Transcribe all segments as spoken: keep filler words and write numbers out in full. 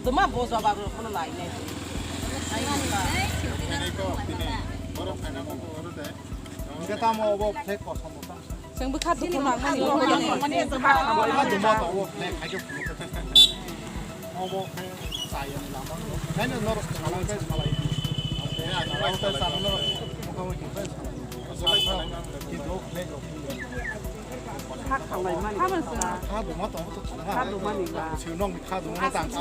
Tuma bo jawab rok kono lai nai. Hingke tamo obo flag kosom kosom. Chwng bwkha dukhu nangmani. Mani jawab. Obo flag hai khe phunuk khe. Obo flag chayani lama. Nai no norok salai khe salai. Obo flag salai norok. Obo flag salai. Kintu flag rok. Kha khalai mani. Kha duma tongo to thangha. Kha duma ni ba. Sino nong kha duma tang sa.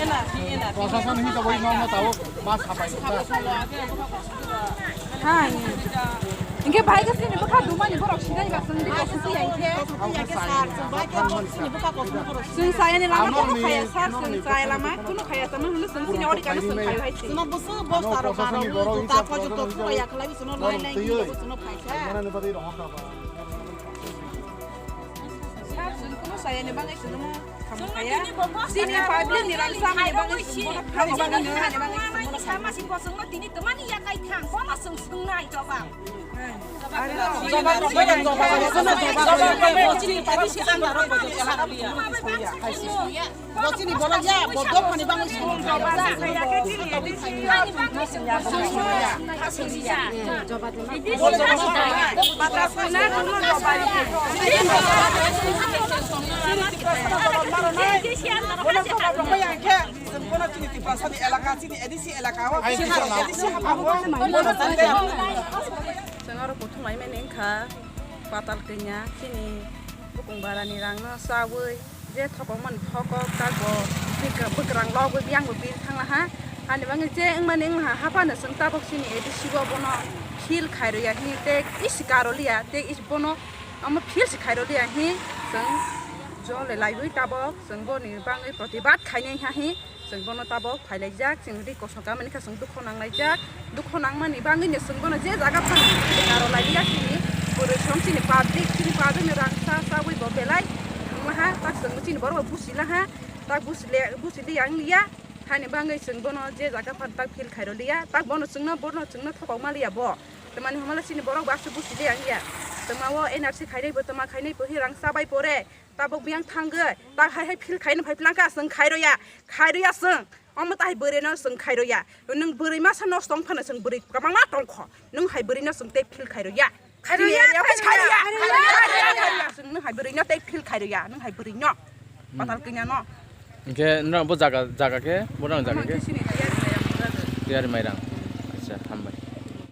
Ena, ena. Prosason hi to boi nong na tao ma sapai ta. Hai. Inge bai ka sini baka duma ni borok sidai ba sini ko susi ya inge. Sing saya ni lama kono kaya sar sing saya lama kono kaya tama hulu sing sini ori kana sing kaya hai sing. Sino busu bos taro karo hulu ta ko jok to ya khalai sino lai lai sino kaya. Mana ni bari rohon ta ba. Sar sini kono saya ni bangai sini mo. Sini public ni rang sama ni bangai sini mo. Kami bangai ni rang sama ni bangai sini mo. Sama sini bosong mo tini temani ya kai thang kono sung sung nai coba. Chwng oro kuthum laimani wngkha patal kanya chini bukung barani rangno chawi je thokongmani thokok tak bo bwkrang logwi biyang bo bini thanglaha. Hani bagwi je wngmani wnglaha haphano chwng tabok chini A D C o bono feel khairwya hini tei isi karoliya tei bono omo feel se khairoliya hini chwng jole laiwi tabok chwng boni bagwi protibad khainai ha hini. Chwng bono tabok phailaijak, chwng ri kosom kamani kha chwng dukho nanglaijak. Dukho nangmani bagwino chwng bono je jaga phano karo lailiya chini bwrwi song chini public, chini public ni rang sa sawi bo belai thanglaha, tak chwng chini borok bo busilaha, tak busile, busili yang liya. Hani bagwi chwng bono je jaga phano tak feel khairoliya, tak bono chwngno, bono chwngno thokok maliya bo. Tamani hamala chini borok bo aswk busili yang liya. Tama o N R C khainai bo, tama khainai bo hi rang sabai pore. Tabok biyang thangwi, tak hai hai feel khaino phai phlangkha, chwng khairoya, khairoya chwng. Omo tai hai bwrwino chwng khairoya. Nwng bwrwi masa nosto wng phano chwng bwrwi kwbangma tongkho. Nwng hai bwrwino chwng tei feel khairoya. Khairoya, khairoya, khairoya, khairoya. Chwng nwng hai bwrwino tei feel khairoya, nwng hai bwrwino. Patal kanya no. Hingke nwng bo jaga, jaga khe, bo nwng jaga khe? Tiyari mairang.